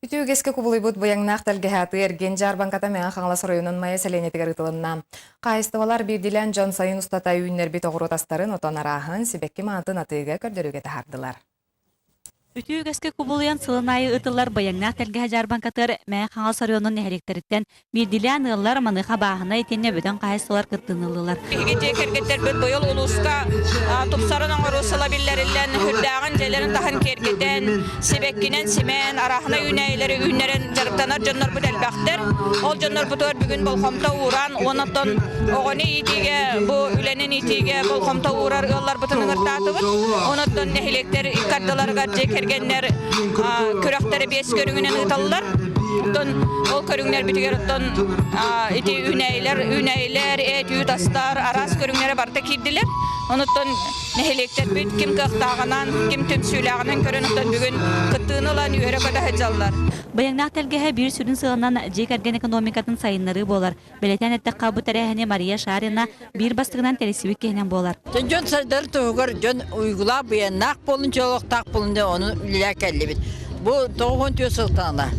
Үтүө үгэскэ кубулуйбут быйаҥнаах тэлгэһэ атыы эргиэн дьаарбаҥката Мэҥэ Хаҥалас оройуонун Майа сэлиэнньэтигэр ыытылынна. Хаһаайыстыбалар биирдиилээн дьон сайын устата үүннэрбит оҕуруот астарын, отон арааһын, сибэкки маанытын атыыга көрдөрүүгэ таһаардылар. Үтүө үгэскэ кубулуйан сылын аайы ыытыллар быйаҥнаах тэлгэһэ дьаарбаҥкатыгар Мэҥэ Хаҥалас оройуонун нэһилиэктэриттэн Биирдиилээн ыаллар маныаха бааһынай итиэннэ бөдөҥ хаһаайыстыбалар кыттыыны ыллылар. Биһиги дьиэ кэргэттэрбит быйыл улууска тупсаран оҥоруу сыла биллэриллэн, үрдээҕин дьиэлэрин таһын киэргэтэн, сибэккинэн симээн, арааһынай үүнээйилэри үүннэрэн дьарыктанар дьоннорбут элбэхтэр. Ол дьоннорбутугар бүгүн болҕомто ууран, уонна оттон оҕону иитиигэ, бу үлэнин иитиигэ болҕомто уурар ыалларбытын ыҥыртаатыбыт. Онон нэһилиэктэр икки ардыларыгар дьиэ кэргэннэр күрэхтэри биэс көрүҥүнэн ыыталлар. Оттон ол көрүҥнэрбитигэр оттон ити үүнээйилэр, үүнээйилэр, эт, үүт астар араас көрүҥнэрэ барыта киирдилэр. Онуттан нэһилиэктэрбит ким кыахтааҕынан, ким түмсүүлээҕинэн көрөн оттон бүгүн кыттыыны ылан үөрэ-көтө сылдьаллар. Быйаҥнаах тэлгэһэ биир сүрүн сыалынан дьиэ кэргэн экономикатын сайыннарыы буолар. Бэлиэтээн эттэххэ, бу тэрээһини Мария Шарина биир бастакынан тэрийсибит киһинэн буолар. Дьон сайдар туһугар дьон уйгулаах, быйаннаах буолун, дьоллоохтоох буолун диэн ону үлэлээн кэллибит. Бу 94 сылтан ыла.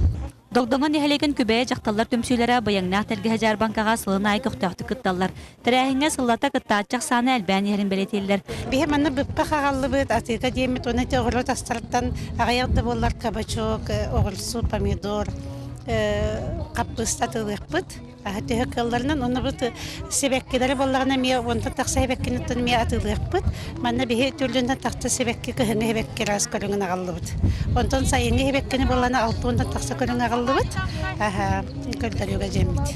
Догдоҥо нэһилиэгин Күбэйэ дьахталлар түмсүүлэрэ быйаҥнаах тэлгэһэ дьаарбаҥкаҕа сылын аайы көхтөөхтүк кытталлар. Тэрээһиҥҥэ сыллата кыттааччы ахсаана элбээн иһэрин бэлиэтииллэр. Биһи манна быппах аҕаллыбыт, атыыга диэммит уонна ити оҕуруот астарыттан аҕыйах да буоллар кабачок, оҕурсу, помидор, хаппыыста атыылыахпыт. Төһө кыалларынан уонна бу сибэккилэри буоллаҕына эмиэ уонтан тахса сибэккиниттэн эмиэ атыылыахпыт. Манна биһи түрлүнтэн тахса сибэкки кыһыҥҥы сибэкки араас көрүҥүн аҕаллыбыт. Онтон сайыҥҥы сибэккини буоллаҕына алтыуонтан тахса көрүҥ аҕаллыбыт. Көрдөрүүгэ дьиэммит.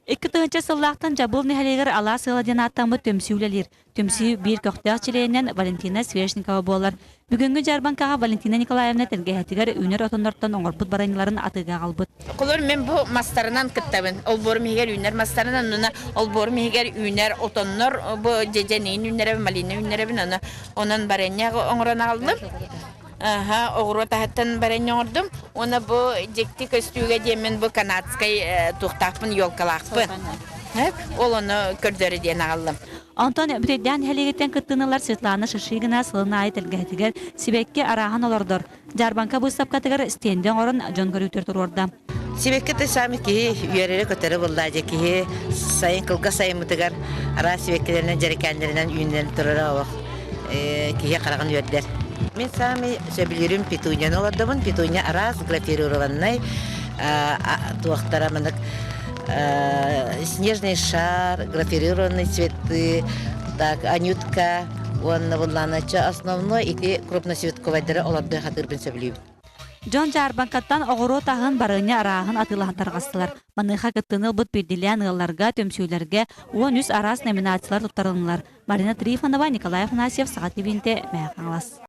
2000 сыллаахтан Дьабыыл нэһилиэгэр Алаас ыала диэн ааттаммыт түмсүү үлэлиир. Түмсүү биир көхтөөх чилиэнинэн Валентина Свешникова буолар. Бүгүҥҥү дьаарбаҥкаҕа Валентина Николаевна тэлгэһэтигэр үүнэр отоннортон оҥорбут барыанньаларын атыыга аҕалбыт. Холор мен бу мастарынан кыттабын. Олбуорум иһигэр үүнэр мастарынан, онно олбуорум иһигэр үүнэр отоннор бу дьэдьэниин үүннэрэбин, малина үүннэрэбин, ону онон барыанньа оҥорон аҕаллым. Аха, оҕуруот аһыттан барыанньа оҥордум. Уонна бу дьикти көстүүгэ диэммин бу канадскай туохтаахпын, елкалаахпын. Ол ону көрдөрө диэн аҕаллым. Онтон Бүтэйдээн нэһилиэгиттэн кыттыыны ылар Светлана Шишигина сылын аайы тэлгэһэтигэр сибэкки арааһын олордор. Дьаарбаҥка быыстапкатыгар стендэ оҥорон дьон көрүүтүгэр туруорда. Сибэкки да саамай киһи үөрэрэ-көтөрө буолла дьэ киһи сайын кылгас сайыммытыгар араас сибэккилэринэн дьэрэкээннэринэн үүнэн турара олох киһи хараҕын үөрдэр. Мин саамай сөбүлүүрүм петуньяны олордобун. Петунья араас графированнай туохтара манык снежный шар, графированные цветы, так, анютка уонна булланачча основной ити крупноцветковайдары олордой хатыырбын сөбүлүүбүн. Дьон дьаарбаҥкаттан оҕуруот аһын, барыанньа арааһын атыылаһан тарҕастылар. Маныаха кыттыыны ылбыт биирдиилээн ыалларга, түмсүүлэргэ 13 араас номинациялар туттарылыннылар. Марина Трифонова, Николай Афанасьев, Саха ТВ-нте, Мэҥэ Хаҥалас.